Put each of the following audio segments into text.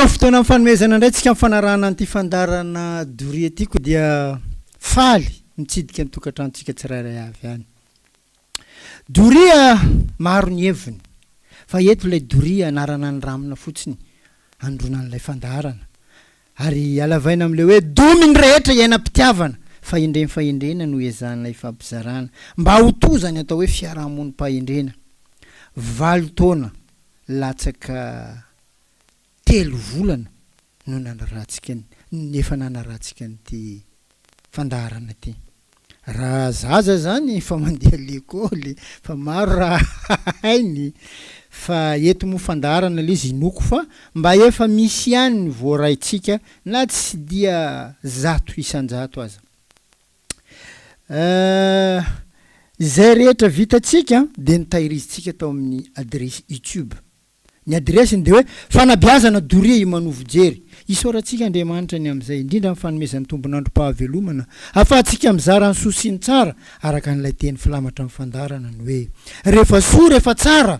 Tonga ny fotoana fanomezana indray tsika amin'ny fanarahana an'ity fandaharana doria ity koa dia faly mitsidika ny tokantranontsika tsirairay avy any. Doria maro ny heviny fa eto ilay doria anarana ny ramina fotsiny anondroana an'ilay fandaharana ary alavaina amin'ilay hoe domy ny rehetra iainam-pitiavana fahendreny fahendrena no ezahana ifampizarana mba ho toza ny atao hoe fiarahamonim-pahendrena valo taona latsaka telo volana no nanarahantsika ny efa nanarahantsika an'ity fandaharana ity. Raha zaza zany efa mandeha lekôly fa maro raha hainy fa eto moa fandaharana le izy inoako fa mba efa misy ihany ny voaraintsika na tsy dia 100% aza. Izay rehetra vitantsika dia notahirizintsika tao amin'ny adiresy YouTube. Ny adiresiny dia hoe Fanabeazana doria i Manovo Jery. Isaorantsika Andriamanitra ny amin'izay, indrindra amin'ny fanomezany tombon'androm-pahavelomana ahafahantsika mizara ny soa sy ny tsara araka an'ilay teny filamatra amin'ny fandaharana ny hoe Rehefa soa rehefa tsara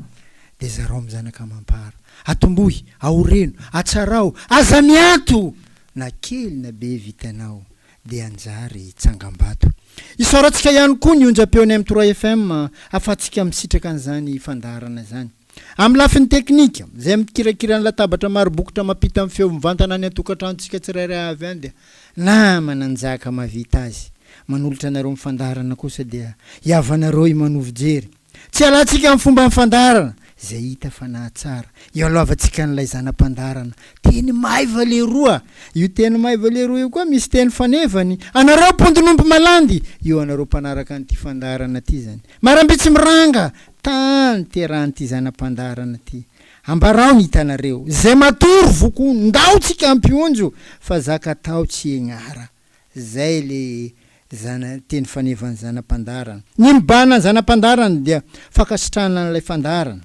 dia zarao amin'ny zanaka amam-para. Atombohy, aoreno, atsarao, aza miato na kely na be vitanao dia hanjary tsangambato. Isaorantsika ihany koa ny onjam-peon'ny M trois FM ahafahantsika misitraka an'izany fandaharana izany. Amin'ny lafiny teknika, izay mikirakira ny latabatra maro bokotra mampita ny feo mivantana any an-tokantranontsika tsirairay avy any dia namana Njaka mahavita azy. Manolotra anareo ny fandaharana kosa dia hiavanareo i Manovo Jery. Tsy hialantsika amin'ny fomban'ny fandaharana, izay hita fa nahatsara. Ialohavantsika an'ilay zana-pandaharana. Teny maiva leroa! Io teny maiva leroa io koa misy teny fanevany. Anareo mpondin'omby malandy! Io anareo mpanaraka an'ity fandaharana ity izany. Marambitsy miranga! Tany terahan'ity zana-pandaharana ity. Ambarao ny hitanareo. Izay matory voko ndao tsika hampionjo fa zaka tao tsy egnara. Zay le zana teny fanevan'ny zana-pandaharana. Ny mibahana ny zana-pandaharana dia fankasitrahana an'ilay fandaharana.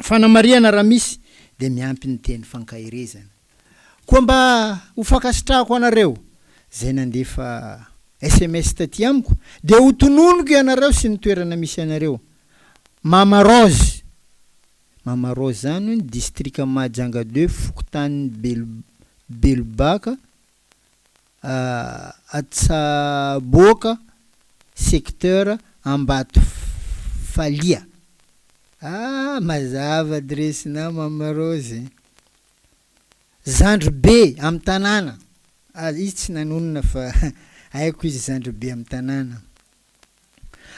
Fanamarihana raha misy dia miampy ny teny fankaherezana. Koa mba ho fankasitrahako anareo izay nandefa sms taty amiko dia ho tononiko ianareo sy ny toerana misy anareo. Mama Rose, Mama Rose zany hono distrikan'i Mahajanga deux fokontanin'i Belobaka Atsaboaka secteur Ambatofalia. Ah mazava adiresinao Mama Rose. Zandry be am tanàna, ah izy tsy nanonona fa haiko izy zandry be am tanàna.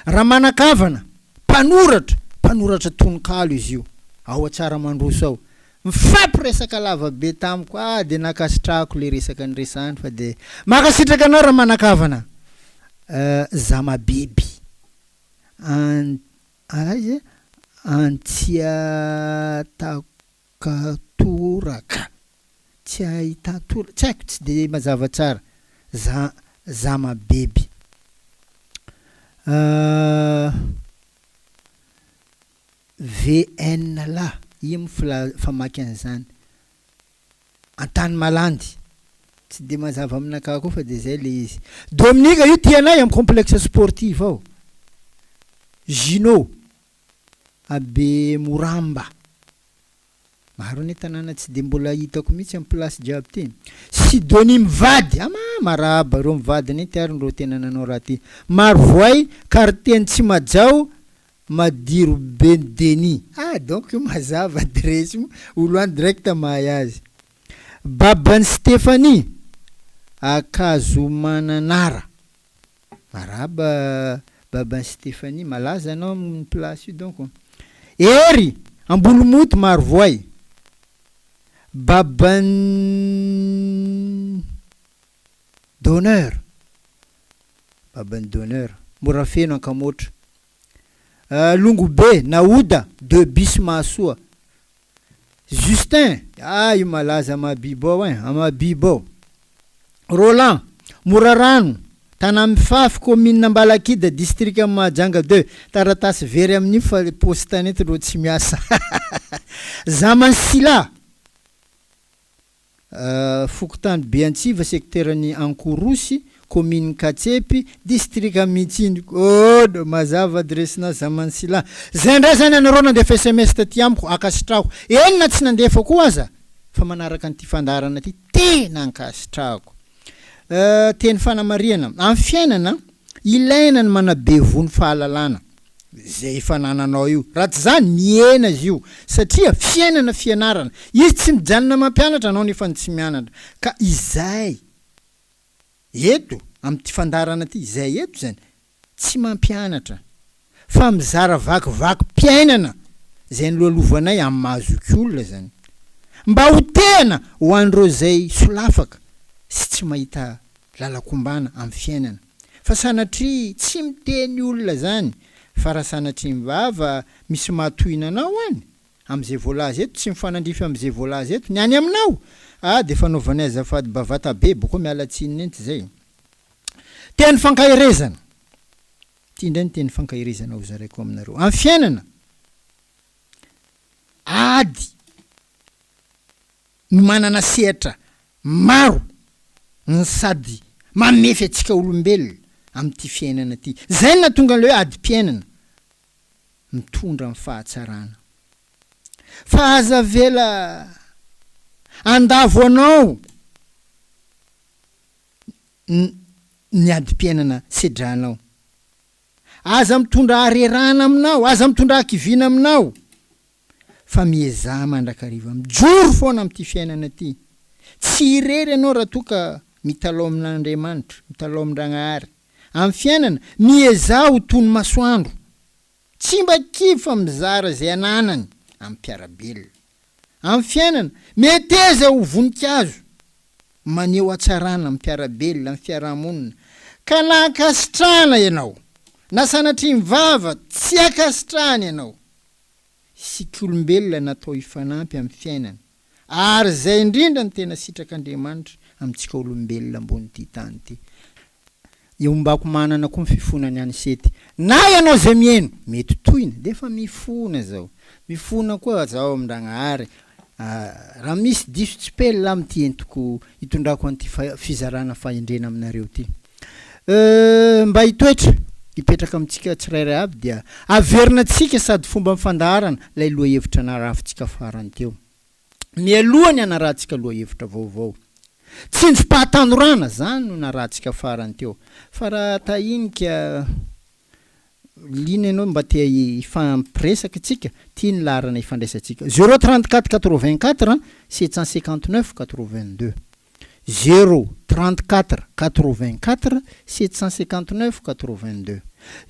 Ramanankavana, mpanoratra, mpanoratra tononkalo izy io, ao Antsaramandroso ao. Nifampiresaka lava be tamiko, ah dia nankasitrahako le resaka niresahany fa dia mankasitraka anao Ramanankavana. Euh Zamabiby, an aiza e? Antsiatako. Katoraka. Tsy ahitan-tora, tsy haiko, tsy dia mazava tsara. Za, zama beby. VN la, ia moa fila, famaky an'izany? Antanimalandy. Tsy dia mazava aminakahy koa fa dia izay ilay izy. Dominika, io tianay amin'ny complexe sportif ao. Gino. Abemoramba. Maro anie tanàna tsy dia mbola hitako mihitsy am place jiaby ty. Sidonie mivady, ama marahaba ireo mivady nenty ary ireo tena nanao raha ty. Marovoay, quartier ny Tsimajao, Madirobe Denis. Ah donc io mazava adiresy io, olo any direct mahay azy. Baban'i Stephanie, Akazomananara. Marahaba baban'i Stéphanie, malaza anao amin'ny place io donc. Hery, Ambolomoty Marovoay. Baban'i Donneur, baban'i Donneur, Morafeno Ankamoatra. Longobe, Naoda, deux bis Mahasoa. Justin, ah io malaza Mahabibo ao ein, Amahabibo ao. Roland, Morarano, Tanamifafy, kaominina Ambalakida, distrikan'i Mahajanga deux. Taratasy very amin'io fa le paosy tanety reo tsy miasa. Zaman'i Sila, Fokontany Beantsiva, sekteran'i Ankorosy, kaominin'i Katsepy, distrikan'i Mitsindry. Oh, mazava adiresinà Zaman'i Sila. Zay indray zany ianareo nandefa sms taty amiko, ankasitrahako. Eny na tsy nandefa koa aza. fa manaraka an'ity fandaharana ity, tena ankasitrahako. Teny fanamarihana, amin'ny fiainana, ilaina ny manabe voa ny fahalalana izay efa anananao io, raha tsy izany mihena izy io satria fiainana fianarana, izy tsy mijanona mampianatra anao nefa ny tsy mianatra, ka izay eto amin'ity fandaharana ity, izay eto izany Tsy mampianatra fa mizara vakivakim-piainana izay nolalovanay amin'ny maha zokiolona izany. Mba ho tehana ho an'ireo izay solafaka sy tsy mahita lalan-kombana amin'ny fiainana. Fa sanatria tsy miteny olona izany fa raha sanatria ny vava misy mahatohina anao any amin'izay voalaza eto tsy mifanandrify amin'izay voalaza eto ny any aminao ah dia fanaovanay azafady bavata be boko miala tsiny nenty izay. Teny fankaherezana. Ity indray ny teny fankaherezana hozaraiko aminareo. Amin'ny fiainana, ady no manana sehatra maro no sady mamefy antsika olombelona amin'ity fiainana ity. Izay no nahatonga an'ilay hoe adim-piainana mitondra amin'ny fahatsarana. Fa aza avela handavo anao. ny adim-piainana sedranao. Aza mitondra harerahana aminao, aza mitondra hakiviana aminao, fa miezaha mandrakariva mijoro foana amin'ity fiainana ity. Tsy irery ianao raha toa ka mitalaho amin'Andriamanitra, mitalaho amin-dRagnahary. Amin'ny fiainana, miezaha ho toy ny masoandro. Tsy mba kivy fa mizara izay ananany amin'ny mpiara-belona. Amin'ny fiainana, meteza ho voninkazo maneho hatsarana amin'ny mpiara-belona, amin'ny fiarahamonina, ka na ankasitrahana ianao, na sanatria ny vava tsy ankasitrahana ianao. Isika olombelona natao hifanampy amin'ny fiainana, ary izay indrindra no tena sitrak'Andriamanitra amintsika olombelona ambonin'ity tany ity. Iombako manana koa ny fifonany any Sety. Na ianao izay miheno, mety tohina, dia efa mifona zao. Mifona koa zaho amin-dragnahary. Raha misy diso tsipelina amin'ity entiko hitondrako an'ity fizarana fahendrena aminareo ity. Mba hitoetra, hipetraka amintsika tsirairay avy dia averina antsika sady fomba fandaharana ilay lohahevitra narafintsika farany teo. Mialoha ny hanarahantsika lohahevitra vaovao. Tsinjom-pahatanorana, zany no narahantsika farany teo. Fa raha tahinika liana ianao mba te hifampiresaka isika, ty ny laharana ifandraisantsika, zéro 34 84 759 82, zéro 34 84 759 82,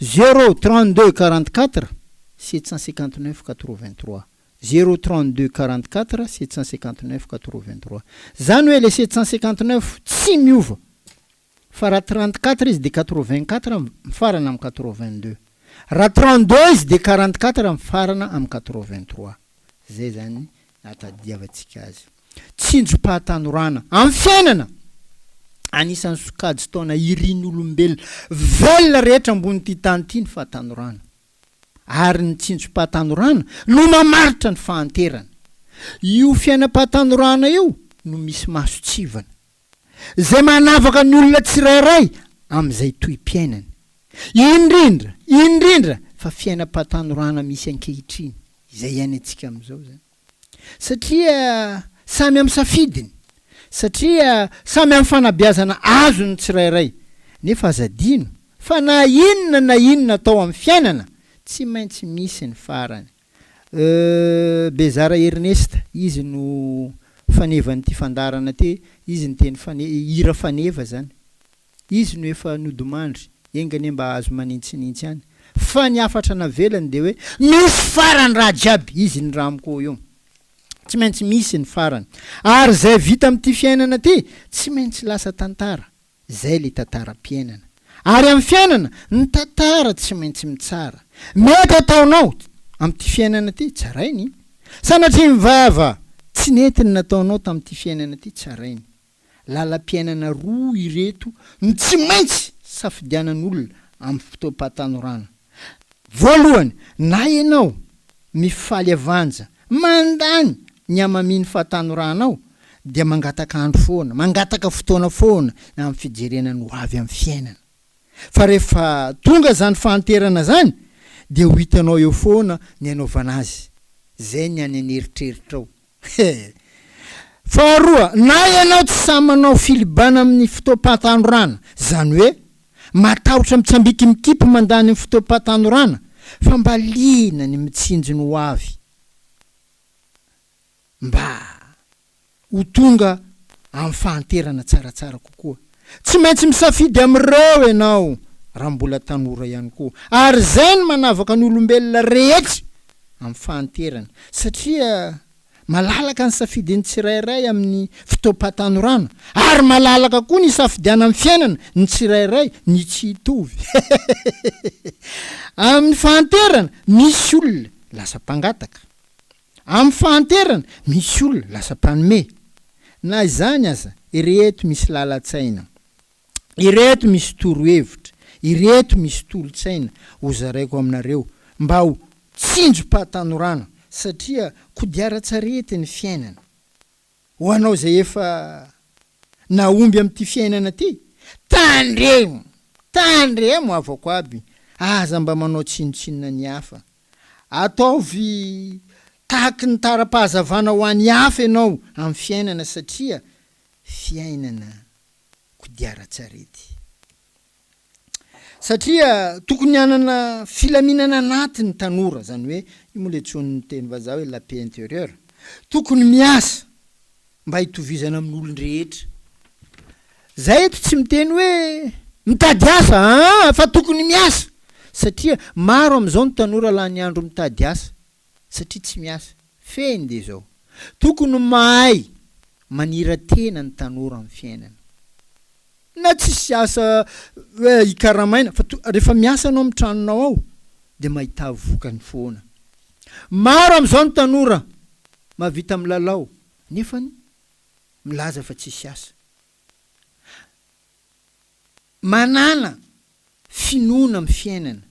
zéro 32 44 759 83. Zéro 32 44 759 83. Zany hoe le 759 tsy miova fa raha 34 izy de 84 mifarana am 82. Raha 32 izy de 44 mifarana am 83. Zay zany ahatadiavantsika azy. Tsinjom-pahatanorana am fiainana! Anisan'ny sokajin-taona irin'olombelona velona rehetra ambonin'ity tany ity ny fahatanorana. ary ny tsinjom-pahatanorana no mamaritra ny fahanterana. Io fiainam-pahatanorana io no misy mason-tsivana, izay manavaka ny olona tsirairay amin'izay toe-piainany. Indrindra, indrindra fa fiainam-pahatanorana misy ankehitriny, izay iainantsika amin'izao izany. Satria samy amin'ny safidiny, satria samy amin'ny fanabeazana azony ny tsirairay. Nefa aza adino fa na inona na inona atao amin'ny fiainana, tsy maintsy misy ny farany. Euh Bezara Ernest, izy no fanevan'ity fandaharana ity, izy niteny fane, hira faneva zany. Izy no efa nodimandry, enga anie mba hahazo manintsinintsy any. Fa ny hafatra navelany dia hoe misy farany raha jiaby, izy ny ramko io. Tsy maintsy misy ny farany. Ary izay vita amin'ity fiainana ity, tsy maintsy lasa tantara. Izay ilay tantaram-piainana. Ary amin'ny fiainana, ny tantara tsy maintsy mitsara. Mety ataonao amin'ity fiainana ity, tsarainy. Sanatria ny vava tsy nety ny nataonao tamin'ity fiainana ity, tsarainy. Lalam-piainana roa ireto no tsy maintsy safidianan'olona amin'ny fotoam-pahatanorana. Voalohany, na ianao mifaly avanja, mandany ny hamamian'ny fahatanoranao, dia mangataka andro foana, mangataka fotoana foana amin'ny fijerena ny hoavy amin'ny fiainana. Fa rehefa tonga izany fahanterana izany, dia ho hitanao eo foana ny hanaovana azy. Izay ny any an'eritreritrao. He! Faharoa, na ianao tsy sahy manao filibana amin'ny fotoam-pahatanorana, izany hoe matahotra mitsambiky-mikipy mandany ny fotoam-pahatanorana fa mba liana ny mitsinjo ny ho avy mba ho tonga amin'ny fahanterana tsaratsara kokoa. Tsy maintsy misafidy amin'ireo ianao raha mbola tanora ihany koa. Ary izay no manavaka ny olombelona rehetra amin'ny fahanterana satria Malalaka ny safidin'ny tsirairay amin'ny fotoam-pahatanorana, ary malalaka koa ny hisafidianan'ny fiainana ny tsirairay ny tsy hitovy. Amin'ny fahanterana, misy olona lasa mpangataka. Amin'ny fahanterana, misy olona lasa mpanome. Na izany aza, ireto misy lalan-tsaina. Ireto misy torohevitra, ireto misy tolo-tsaina hozaraiko aminareo mba ho tsinjom-pahatanorana satria kodiaran-tsarety ny fiainana. Ho anao izay efa nahomby amin'ity fiainana ity, tandremo! Tandremo havako aby, aza mba manao tsinontsinona ny hafa. Ataovy tahaky ny tara-pahazavana ho an'ny hafa ianao amin'ny fiainana satria fiainana kodiaran-tsarety. Satria tokony hanana filaminana anaty ny tanora, izany hoe, io moa ilay antsoin'ny teny vazaha hoe la paix intérieure. Tokony miasa mba hitovizana amin'ny olon-drehetra. Zay eto tsy miteny hoe mitady asa aa fa tokony miasa satria maro amin'izao ny tanora lany andro mitady asa satria tsy miasa. Fehiny dia izao, tokony mahay manira-tena ny tanora amin'ny fiainana. Na tsisy asa hoe hikaramaina fa rehefa miasa ianao amin'ny tranonao ao dia mahita vokany foana. Maro amin'izao ny tanora mahavita milalao nefany milaza fa tsisy asa. Manàna finoana amin'ny fiainana.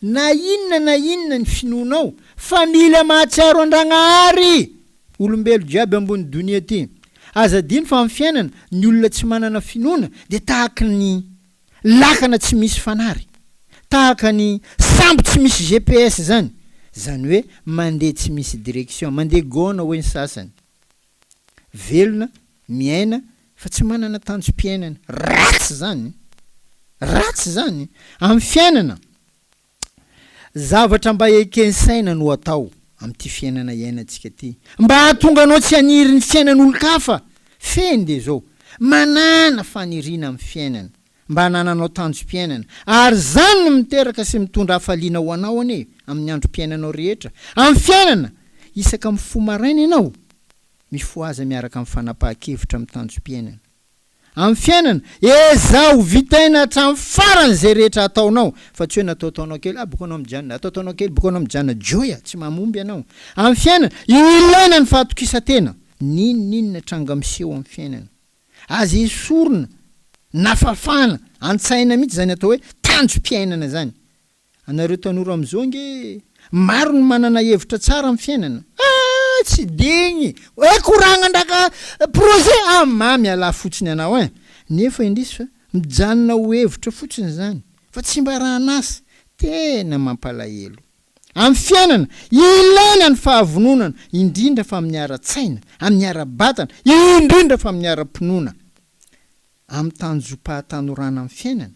Na inona na inona ny finoanao fa mila mahatsiaro an-dragnahary! Olombelo jiaby ambony donia ty. Aza adino fa amin'ny fiainana, ny olona tsy manana finoana dia tahaky ny lakana tsy misy fanary. Tahaka ny sambo tsy misy GPS zany. Zany hoe mandeha tsy misy direction, mandeha gona hoy ny sasany. Velona, miaina fa tsy manana tanjom-piainana. Ratsy izany! Ratsy izany! Amin'ny fiainana, zavatra mba eken'ny saina no atao amin'ity fiainana iainantsika ity. Mba hahatonga anao tsy haniry ny fiainan'olon-kafa. Fehiny dia izao, manàna faniriana amin'ny fiainana. Mba hanananao tanjom-piainana. Ary izany no miteraka sy mitondra hafaliana ho anao anie amin'ny androm-piainanao rehetra. Amin'ny fiainana, isaka mifoha maraina ianao, mifohaza miaraka amin'ny fanapahan-kevitra amin'ny tanjom-piainana. Amin'ny fiainana, ezaho vitaina hatramin'ny farany izay rehetra ataonao, fa tsy hoe nataotaonao kely, ah boko anao mijanona, ataotaonao kely, boko anao mijanona, joia, tsy mamomby ianao. Amin'ny fiainana, ilaina ny fahatokisan-tena, n'inon'inona tranga miseho amin'ny fiainana. Aza esorina na fafana an-tsaina mihitsy izany atao hoe tanjom-piainana izany. Anareo tanora amin'izao ange maro ny manana hevitra tsara amin'ny fiainana. Ah tsy degny hoe koragna ndraka projet ah mamy ialahy fotsiny anao ein! Nefa indrisy fa mijanona ho hevitra fotsiny izany fa tsy mba rahan'asa. Tena mampalahelo. Amin'ny fiainana, ilaina ny fahavononana, indrindra fa amin'ny ara-tsaina, amin'ny ara-batana, indrindra fa amin'ny ara-pinoana. Amin'ny tanjom-pahatanorana amin'ny fiainana,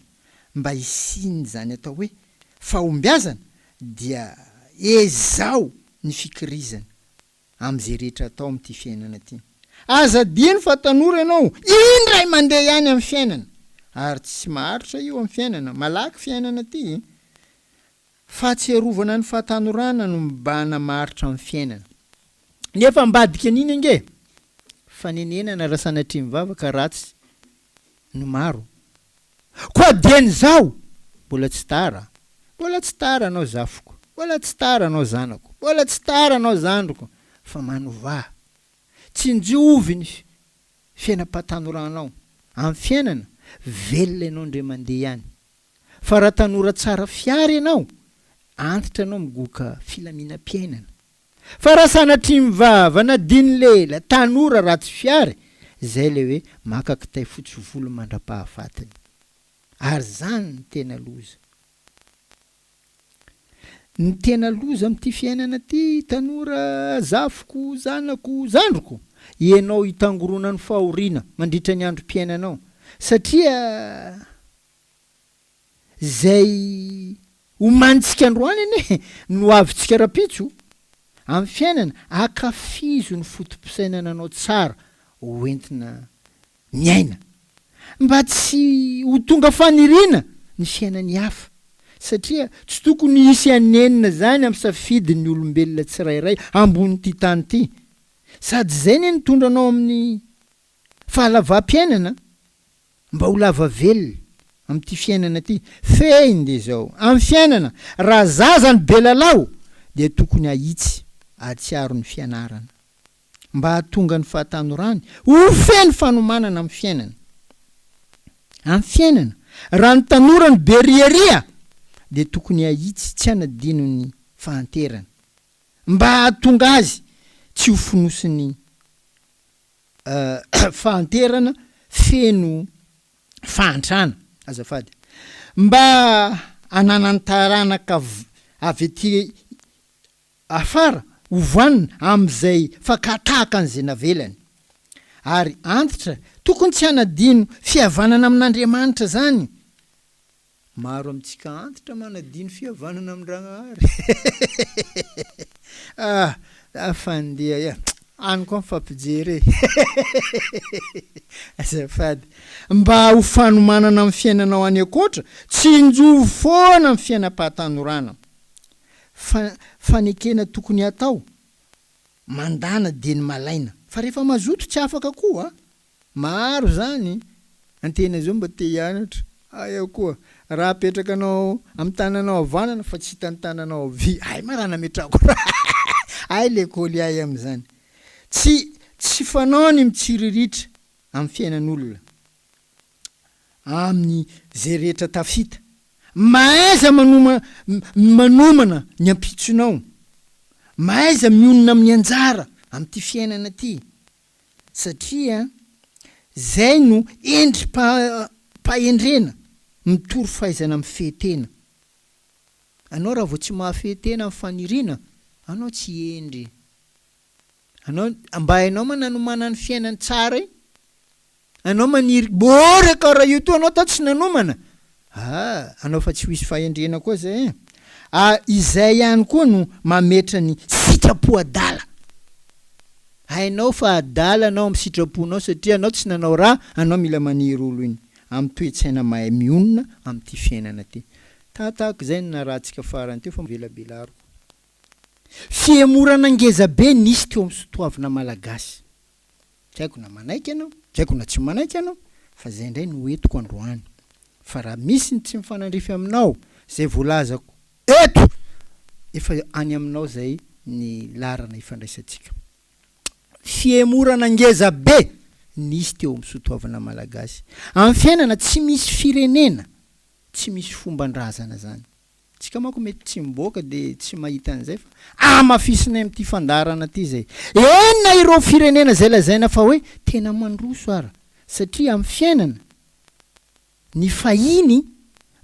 mba hisian'izany atao hoe fahombiazana dia ezaho ny fikirizana amin'izay rehetra atao amin'ity fiainana ity. Aza adino fa tanora ianao, indray mandeha ihany amin'ny fiainana, ary tsy maharitra io amin'ny fiainana, malaky fiainana ity. Fahatsiarovana ny fahatanorana no mibahana maharitra amin'ny fiainana. Nefa ambadika an'iny ange, fanenenana raha sanatria mivavaka ratsy no maro. Koa dieny izao, mbola tsy tara, mbola tsy tara anao zafiko, mbola tsy tara anao zanako, mbola tsy tara anao zandriko, fa manovà. Tsinjovy ny fiainam-pahatanoranao. Amin'ny fiainana, velona ianao indray mandeha ihany. Fa raha tanora tsara fiara ianao, antitra ianao migoka filaminam-piainana. Fa raha sanatria mivava na diny lela, tanora ratsy fiara, izay ilay hoe maka kitay fotsy volo mandra-pahafatiny. Ary izany no tena loza. Ny tena loza amin'ity fiainana ity, tanora, zafiko, zanako, zandriko, Ianao hitangoronan'ny fahoriana mandritra ny androm-piainanao satria izay omanintsika androany anie no ho avintsika rahampitso. Amin'ny fiainana, ankafizo ny foto-pisainananao tsara ho entina miaina. Mba tsy ho tonga faniriana ny fiainan'ny hafa satria tsy tokony hisy hanenina izany amin'ny safidin'ny olombelona tsirairay ambonin'ity tany ity. Sady izay anie nitondra anao amin'ny fahalavam-piainana mba ho lava velona amin'ity fiainana ity. Fehiny dia izao, amin'ny fiainana, raha zaza no be lalao dia tokony hahitsy hahatsiaro ny fianarana mba hahatonga ny fahatanorany ho feno fanomanana amin'ny fiainana. Amin'ny fiainana, raha ny tanora no be riaria dia tokony hahitsy tsy hanadino ny fahanterana. Mba hahatonga azy tsy ho fonosin'ny fahanterana feno fahantrana, azafady, mba hananany taranaka avy aty afara ho vanona amin'izay fakà-tahaka an'izay navelany. Ary antitra, tokony tsy hanadino fihavanana amin'Andriamanitra izany. Maro amintsika antitra manadino fihavanana amin-dragnahary ah ah fandeha eh any koa mifampijery eh azafady mba ho fanomanana amin'ny fiainanao any ankoatra tsinjovy foana ny fiainam-pahatanorana fa fanekena tokony hatao mandana dia ny malaina fa rehefa mazoto tsy afaka koa Maro zany antena zao mba te hianatra hay aho koa raha apetrakanao am tananao havanana fa tsy hitan'ny tananao havia hay ma raha nametrahako raha hay lekoly hay amzany tsy tsy fanao ny mitsiriritra am fiainan'olona amin'ny zay rehetra tafita mahaiza manoma manomana ny ampitsonao mahaiza mionona amin'ny anjara am'ty fiainana ty Satria zay no endri-pahendrena mitory fahaizana mifehy tena. Anao raha vao tsy mahafehy tena amin'ny faniriana, anao tsy hendry. Anao, mba hainao ma nanomana ny fiainany tsara iny? Anao maniry bore karaha io toa anao tao tsy nanomana? Ah, anao fa tsy ho hisy fahendrena koa zay eh. Ah, izay ihany koa no mametra ny sitrapo adala. Hainao fa adala anao amin'ny sitraponao satria anao tsy nanao raha, anao mila maniry olo iny amin'ny toe-tsaina mahay mionona amin'ity fiainana ity. Tahatahaka izay no narahantsika farany teo fa velabelariko. Fihemorana ngeza be nisy teo amin'ny sotoavina malagasy. Tsy haiko na manaiky ianao, tsy haiko na tsy manaiky ianao, fa izay indray no entiko androany. Fa raha misy ny tsy mifanandrify aminao, izay voalazako eto, efa any aminao izay ny laharana ifandraisantsika. Fihemorana ngeza be nisy teo amin'ny soatoavina malagasy. Amin'ny fiainana tsy misy firenena tsy misy fomban-drazana izany. Tsika manko mety tsy miboaka de tsy mahita an'izay fa amafisinay amin'ity fandaharana ity izay. Eny na ireo firenena izay lazaina fa hoe tena mandroso ara satria amin'ny fiainana ny fahiny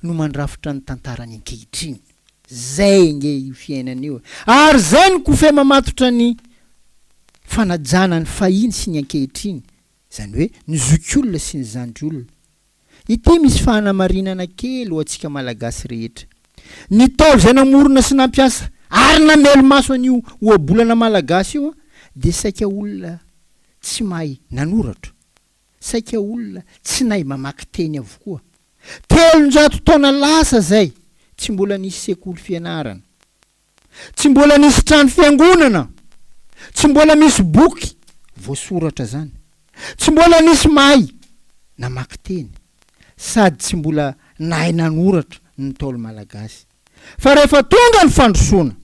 no mandrafitra ny tantarany ankehitriny. Zay ange io fiainana io e. Ary zay no kofehy mamatotra ny fanajana ny fahiny sy ny ankehitriny, izany hoe ny zokiolona sy ny zandriolona. Ity misy fanamarinana kely ho antsika Malagasy rehetra. Ny Ntaolo izay namorona sy nampiasa ary namelo-maso an'io ohabolana malagasy io dia saika olona tsy mahay nanoratra, saika olona tsy nahay mamaky teny avokoa. 300 taona lasa izay tsy mbola nisy sekoly fianarana. Tsy mbola nisy trano fiangonana, tsy mbola misy boky voasoratra zany, tsy mbola nisy mahay namaky teny, sady tsy mbola nahay nanoratra ny Ntaolo Malagasy. Fa rehefa tonga ny fandrosoana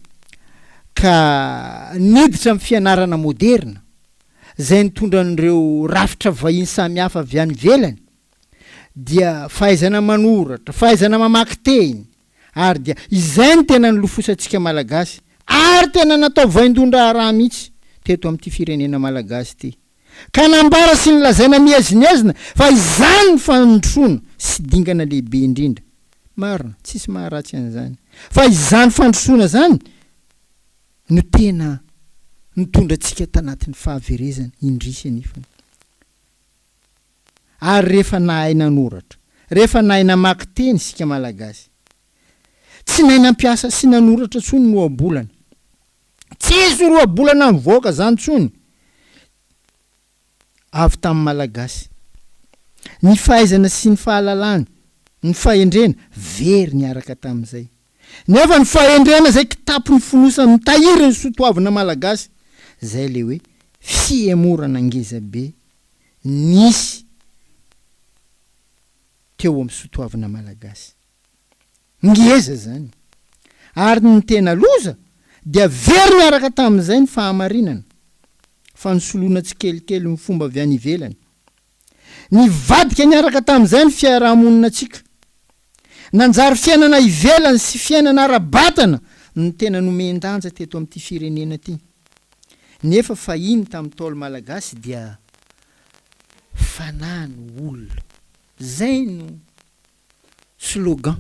ka niditra amin'ny fianarana moderina, izay nitondra an'ireo rafitra vahiny samihafa avy any ivelany, dia fahaizana manoratra, fahaizana mamaky teny, Ary dia izay no tena nilofosantsika Malagasy ary tena natao vaindohan-draharaha mihitsy teto amin'ity firenena Malagasy ity. Ka nambara sy nolazaina miezinezina fa izany no fandrosoana sy dingana lehibe indrindra. Marina, tsisy maharatsy an'izany. Fa izany fandrosoana izany no tena. nitondra antsika tanatin'ny fahaverezana, indrisy anefany. Ary rehefa nahay nanoratra, rehefa nahay namaky teny isika Malagasy, tsy nahay nampiasa sy nanoratra intsony ny ohabolana. Tsisy roabolana mivoaka zany tsony avy tamin'ny Malagasy. Ny fahaizana sy ny fahalalana, ny fahendrena, very niaraka tamin'izay. Nefa ny fahendrena izay kitapo nifonosana mitahiry ny soa toavina Malagasy, zay le hoe fihemorana ngeza be nisy teo amin'ny soa toavina Malagasy. Ngeza izany. Ary ny tena loza dia very niaraka tamin'izay ny fahamarinana, fa nosoloina tsikelikely ny fomba avy any ivelany. Nivadika niaraka tamin'izay ny fiarahamoninantsika. Nanjary fiainana ivelany sy fiainana ara-batana no tena nomen-danja teto amin'ity firenena ity. Nefa fahiny tamin'ny Ntaolo Malagasy dia fanahy no olona. Izay no slogan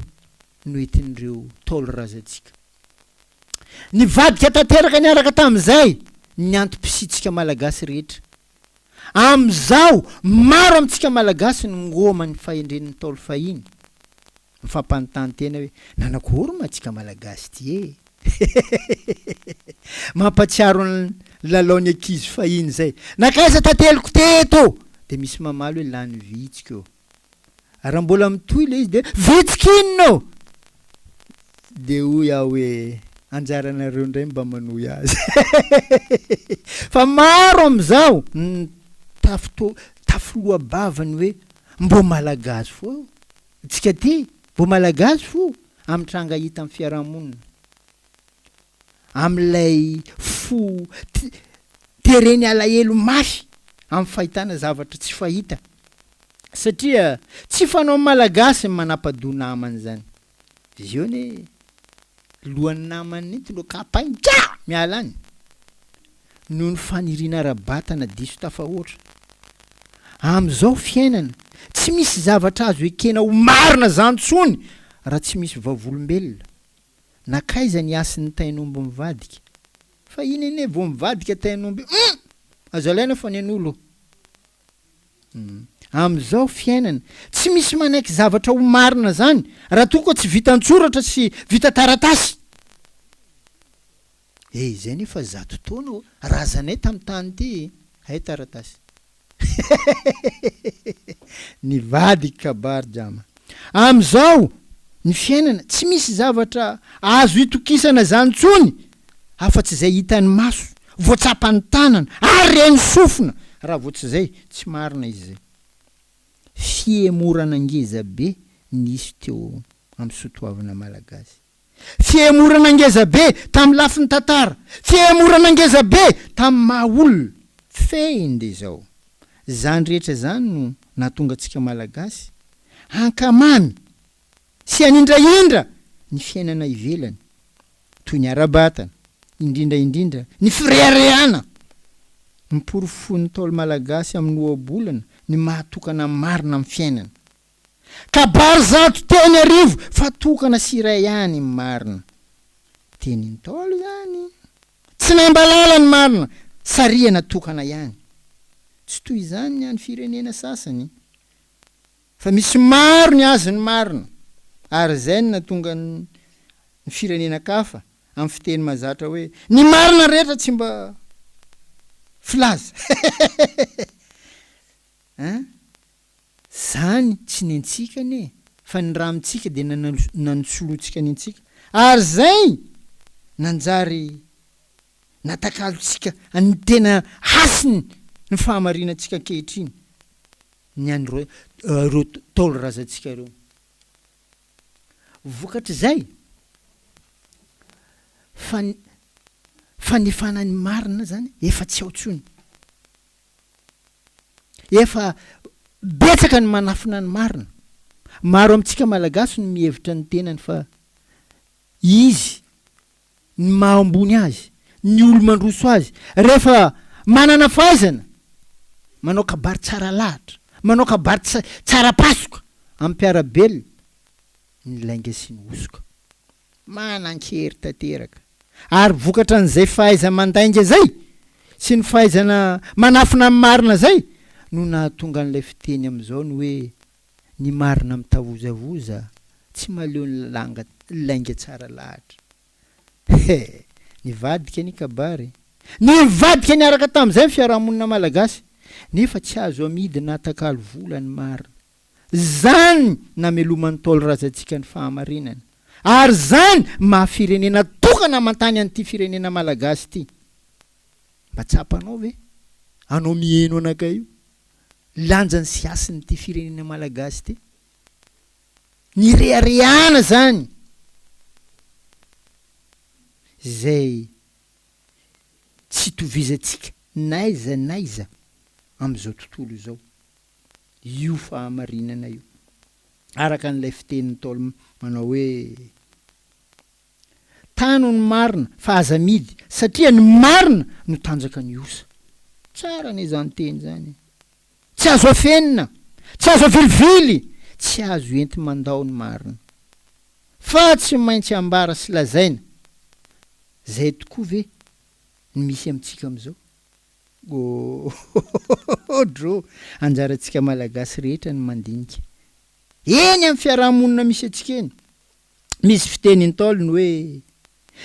noentin'ireo Ntaolo razantsika. Nivadika tanteraka niaraka tamin'izay ny antom-pisiantsika Malagasy rehetra. Amin'izao, maro amintsika Malagasy no ngôma ny fahendren'ny Ntaolo fahiny. Mifampanontany tena hoe, nanakory ma tsika Malagasy ty e? Mampatsiaro ny lalaon'ny ankizy fahiny izay. Nankaiza tanteliko teto? Dia misy mamaly hoe lany vitsika ô. Raha mbola mitohy ilay izy dia vitsika inona ô? Dia hoy aho hoe anjaranareo indray mba manohy azy. Fa maro amin'izao ny tafito tafiloa-bava ny hoe mbô malagasy fô tsika ty, mbô malagasy fo amin'ny tranga hita amin'ny fiarahamonina. Amin'ilay fo tereny alahelo mafy amin'ny fahitana zavatra tsy fahita. Satria tsy fanaon'ny Malagasy ny manapa-doha namany izany. Izy io anie lohan'ny namany ito no kapainy tsa! miala any. Noho ny faniriana ara-batana diso tafahoatra. Amin'izao fiainana, tsy misy zavatra azo ekena ho marina izany intsony raha tsy misy vavolombelona. Nankaiza ny hasin'ny tain'omby mivadika? Fa iny anie vao mivadika tain'omby hum! Azo alaina fa ny an'olo. Hum. Amin'izao fiainana, tsy misy manaiky zavatra ho marina zany raha toa ka tsy vita an-tsoratra sy vita taratasy. Eh, izay nefa 100 taona ô, razanay tamin'ny tany ity, hay taratasy. Nivadika kabary jama. Amin'izao ny fiainana, tsy misy zavatra azo itokisana izany intsony afa-tsy izay hitan'ny maso, voatsapan'ny tanana ary ren'ny sofina. Raha vao tsy izay, tsy marina izy izay. Fihemorana ngeza be nisy teo amin'ny soatoavina malagasy. Fihemorana ngeza be tamin'ny lafiny tantara, fihemorana ngeza be tamin'ny maha olona. Fehiny dia izao, izany rehetra izany no nahatonga antsika Malagasy hankamamy sy hanindrahindra ny fiainana ivelany, toy ny ara-batana, indrindra indrindra ny fireharehana. Ny porofon'ny Ntaolo Malagasy amin'ny ohabolana ny maha tokana marina amin'ny fiainana. Kabary zato teny arivo fa tokana sy iray ihany ny marina. Teny Ntaolo izany. Tsy nambalala ny marina, sarihana tokana ihany. Tsy toy izany ny any firenena sasany fa misy maro ny azy ny marina ary izay no nahatonga ny firenena-kafa amin'ny fiteny mahazatra hoe ny marina rehetra tsy mba filaza. Hein? Zany tsy nentsika anie fa ny ra amintsika dia nanosoloantsika nentsika ary zay nanjary natakalontsika ny tena hasiny ny fahamarinantsika ankehitriny ny an'ireo ireo Ntaolo razantsika ireo. Vokatr'izay fa fanefana ny marina zany efa tsy ao tsony. Efa betsaka ny manafina ny marina. Maro amintsika Malagasy no mihevitra ny tenany fa izy ny maha ambony azy, ny olo-mandroso azy. Rehefa manana fahaizana, manao kabary tsara lahatra, manao kabary tsara pasoka amin'ny mpiara-belona, ny lainga sy ny hosoka. Manan-kery tanteraka. Ary vokatran'izay fahaiza-mandainga izay. sy ny fahaizana manafina ny marina izay no nahatonga an'ilay fiteny amin'izao ny hoe ny marina mitavozavoza tsy mahaleo ny langa lainga tsara lahatra. He! Nivadika ny kabary. Nivadika niaraka tamin'izay ny fiarahamonina malagasy. Nefa tsy azo amidy na atakalo vola ny marina. Zany nameloman'ny Ntaolo razantsika ny fahamarinana. Ary zany maha firenena tokana aman-tany an'ity firenena malagasy ity. Mba tsapanao ve? Anao miheno anakahy io. Lanjany sy hasin'ity firenena malagasy ity. Nireharehana zany izay tsy itovizantsika n'aiza n'aiza amin'izao tontolo izao io fahamarinana io. Araka an'ilay fitenin'ny Ntaolo manao hoe, Tano ny marina fa aza amidy satria ny marina no tanjaka ny osa. Tsara anie izany teny izany e! Tsy azo afenina, tsy azo avilivily, tsy azo enti-mandao ny marina. Fa tsy maintsy ambara sy lazaina. Zay tokoa ve ny misy amintsika amin'izao? Oohh Anjarantsika Malagasy rehetra ny mandinika. Eny amin'ny fiaraha-monina misy antsika eny. Misy fiteny Ntaolo ny hoe,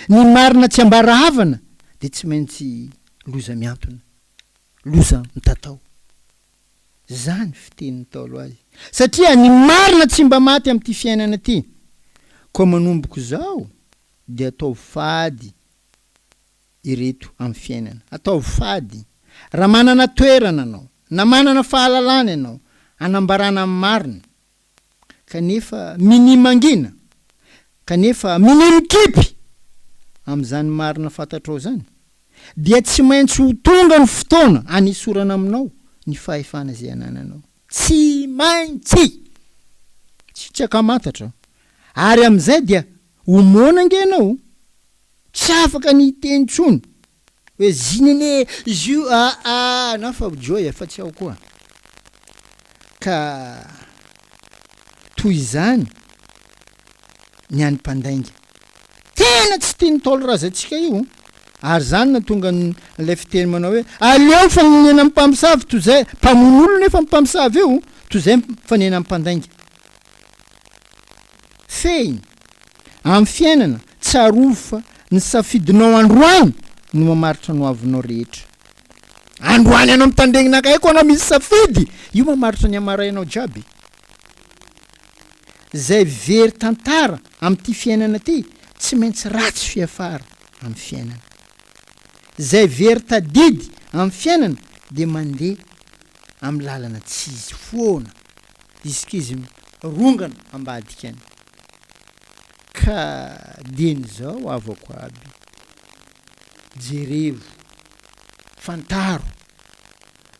ny marina tsy ambara havana dia tsy maintsy loza mihantona. Loza mitatao. Zany fitenin'ny Ntaolo azy. Satria ny marina tsy mba maty amin'ity fiainana ity. Koa manomboka izao dia ataovy fady ireto amin'ny fiainana. Ataovy fady. Raha manana toerana anao, na manana fahalalana ianao, anambarana ny marina, kanefa minia mangina, kanefa minia mikipy amin'izany marina fantatrao izany, dia tsy maintsy ho tonga ny fotoana hanesorana aminao ny fahefana izay anananao. Tsy maintsy! Tsy ankamantatra. Ary amin'izay dia ho moana ange ianao, tsy afaka ny hiteny intsony. Hoe ziny anie izy io aa na fa joy fa tsy ao koa. Ka toy izany ny an'ny mpandainga. Tena tsy tian'ny Ntaolo razantsika io ary izany nahatonga an'ilay fiteny manao hoe aleo mifanena amin'ny mpamosavy toy izay mpamono olona nefa ny mpamosavy io toy izay mifanena amin'ny mpandainga. Fehiny, Amin'ny fiainana, tsarovy fa ny safidinao androany no mamaritra ny hoavinao rehetra. Androany ianao mitandregna akaiko anao misy safidy, io mamaritra ny hamarainao jiaby. Zay very tantara amin'ity fiainana ity tsy maintsy ratsy fiafara amin'ny fiainana. Zay very tadidy amin'ny fiainana dia mandeha amin'ny lalana tsy izy foana. Izy mirongana ambadika any. Ka dieny izao havako aby, jerevo, fantaro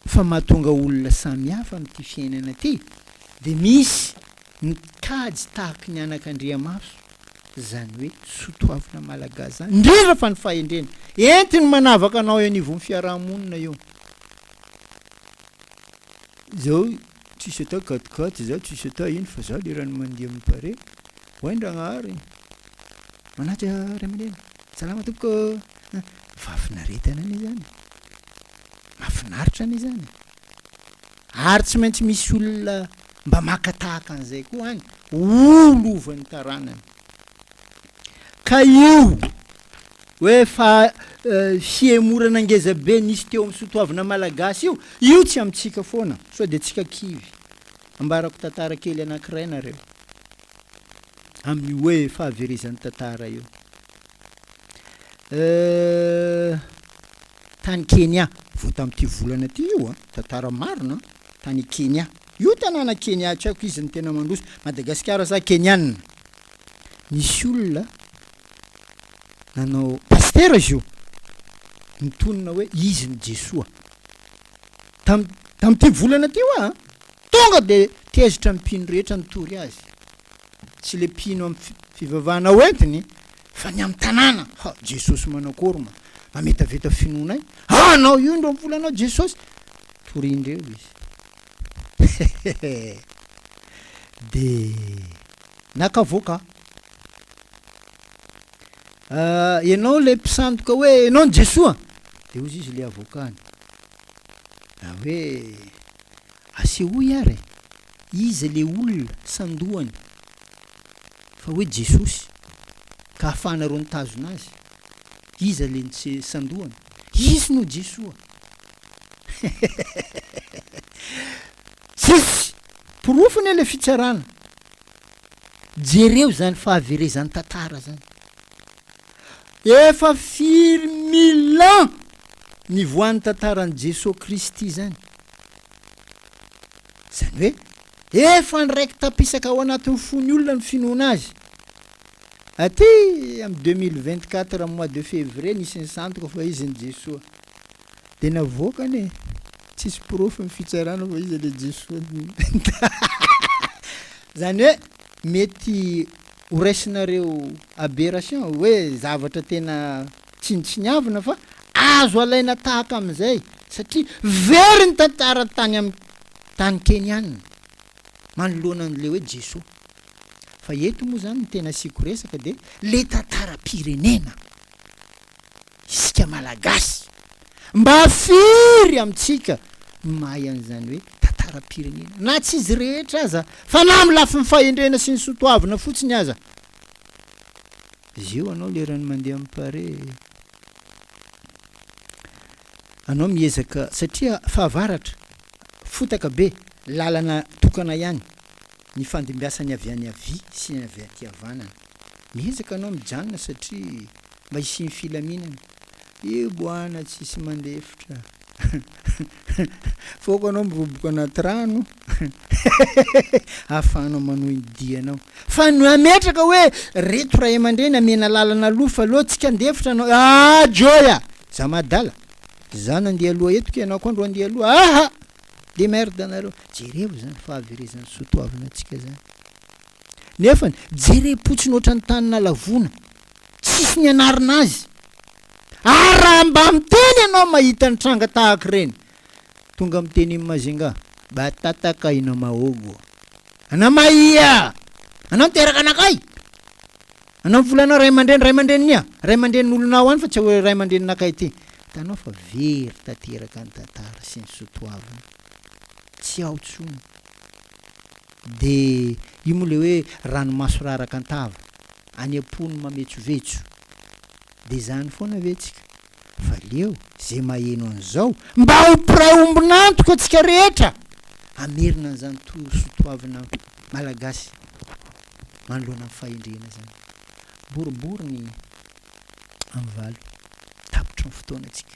fa mahatonga olona samy hafa amin'ity fiainana ity dia misy ny kajy tahaky ny anak'Andriamaso, izany hoe sotoavina malagasy izany, indrindra fa ny fahendrena, entiny manavaka anao eo anivon'ny fiarahamonina io. Zao tsisy atao quat quat zao tsisy atao ino fa zao lerany mandeha mi pare oay ndragnahary manaja ray aman-dreny salama tompoko ô fahafinaretana anie zany mahafinaritra anie zany ary tsy maintsy misy olona mba maka tahaka an'izay koa any ho lovan'ny taranany Ka io hoe fa fihemorana ngeza be nisy teo amin'ny sotoavina malagasy io, io tsy amintsika foana, sao dia tsika kivy. Ambarako tantara kely anankiray nareo amin'io hoe fahaverezan'ny tantara io. Tany Kenya, vao tamin'ity volana ity io an, tantara marina an, tany Kenya. Io tanàna Kenya tsy haiko izy no tena mandroso, Madagasikara sa Kenyana. Nisy olona nanao, pasitera izy io, nitonona hoe izy no Jesoa. Tam- tamin'ity volana ity hoa an, tonga de tezitra ny mpino rehetra nitory azy. Tsy le mpino amin'ny fi- fivavahana hoentiny fa ny amin'ny tanàna. Ha, Jesosy manakory ma, mametaveta finoanay. Anao io ndro mivolanao Jesosy. Torindreo izy. De naka avocat. Ianao le mpisandoka hoe ianao ny Jesoa? De hozy izy le avocat-ny, raha hoe asehoy ary e, iza le olona sandohany fa hoe Jesosy ka ahafahanareo nitazona azy, iza le sandohany? Izy no Jesoa. Tsisy porofo anie le fitsarana. Jereo zany fahaverezan'ny tantara zany. Efa firy mille ans nivoahan'ny tantaran'i Jesoa Kristy zany. Zany hoe efa niraiki-tapisaka ao anatin'ny fon'ny olona ny finoana azy. Aty amin'ny 2024 mois de février nisy nisandoka fa izy ny Jesoa. Dia navoakany e! Tsisy porofo ny fitsarana fa iza le Jesoa. Zany hoe mety ho raisinareo aberration hoe zavatra tena tsinontsiniavina fa azo alaina tahaka amin'izay satria very ny tantara tany amin'ny tany Keniana manoloana an'le hoe Jesoa. Fa eto moa zany ny tena asiako resaka dia le tantaram-pirenena. Isika Malagasy, mba firy amintsika no mahay an'izany hoe tantaram-pirenena? Na tsy izy rehetra aza, fa na amin'ny lafiny fahendrena sy ny soatoavina fotsiny aza. Zio anao lerany mandeha amin'ny pare. Anao miezaka satria fahavaratra, fotaka be, lalana tokana ihany. Ny fandimbiasany avy any havia sy ny avy aty havanana. Miezaka anao mijanona satria mba hisian'ny filaminana. Io bwana tsisy mandefitra. Foko anao miroboka anaty rano ahafahanao manohy ny dianao. Fa ny hametraka hoe reto ray aman-dreny amena lalana aloha fa aleo tsika handefitra anao. Ah Joy a! Za madala. Za nandeha aloha eto ka ianao koa andro handeha aloha. Aha! De merde nareo. Jereo zany fahaverezan'ny soa toavina antsika zany. Nefany jerem-potsiny ohatran'ny tany nalavona. Tsisy nianarina azy. Ary raha mba miteny ianao mahita ny tranga tahaka ireny, tonga miteny iny Majunga, batataka ina mahogo. Anao mahia! Anao niteraka anakay! Anao mivola anao ray aman-dreny, ray aman-drenin'ia? Ray aman-drenin'olonao any fa tsy ray aman-dreninakay ity. Hitanao fa very tanteraka ny tantara sy ny soatoavina. Tsy ao tsony. De io moa le hoe ranomaso raraka an-tava, any am-po no mametsovetso. De zany foana ve tsika? Fa leo ze maheno an'izao mba ho mpiray ombon'antoka tsika rehetra hamerina an'izany to sotoavina malagasy manoloana ny fahendrena zany. Boribory ny amin'ny valo. Tapitry ny fotoana tsika.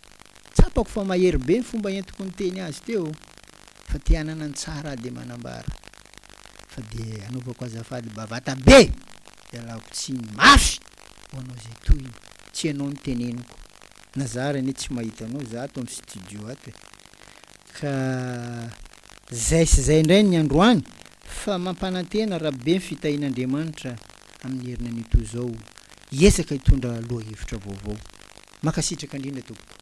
Tsapako fa mahery be ny fomba entiko niteny azy teo fa te hanana ny tsara aho dia manambara fa dia anaovako azafady bavata be ialako tsiny mafy ho anao izay tohiny tsy ianao no teneniko na za ary anie tsy mahita anao za ato amin'ny studio ato e ka zay sy zay indray ny androany fa mampanantena raha be ny fitahian'Andriamanitra amin'ny heriny anio toy izao hiezaka hitondra lohahevitra vaovao. Mankasitraka indrindra tompoko.